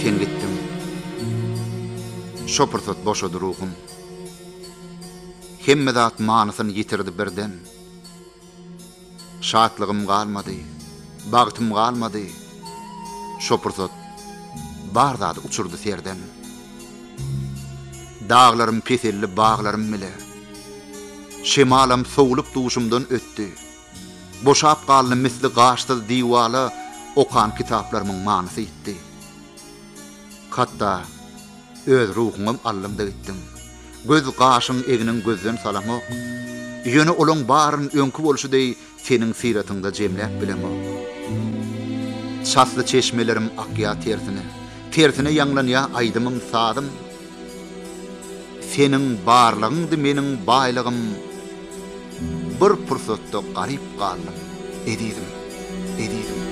Sen gitdiň. Şo pursat boşady ruhum. Hemme zat manysyny ýitirdi birden. Şatlygym galmady, bagtym galmady. Şo pursat bar zady uçurdy serden. Daglarym peseldi baglarym bile. Şemalam sowlup duşumdan ötdi. Boşap galdy misli gaşsyz diwala okan kitaplarymyň manysy ýitdi. Hatda öz ruhuňam aldyň-da gitdiň. Göz gaşyň egniň gözden salamok. Ýöne olaň baryn öňki bolşy deý seniň syratyňda jemläp bilemok. Çasly çeşmelerim akýa tersine. Tersine ýaňlanýa aýdymym, sazym. Seniň barlygyňdy meniň baýlygym Bir pursatda garyp galdym, ezizim, ezizim.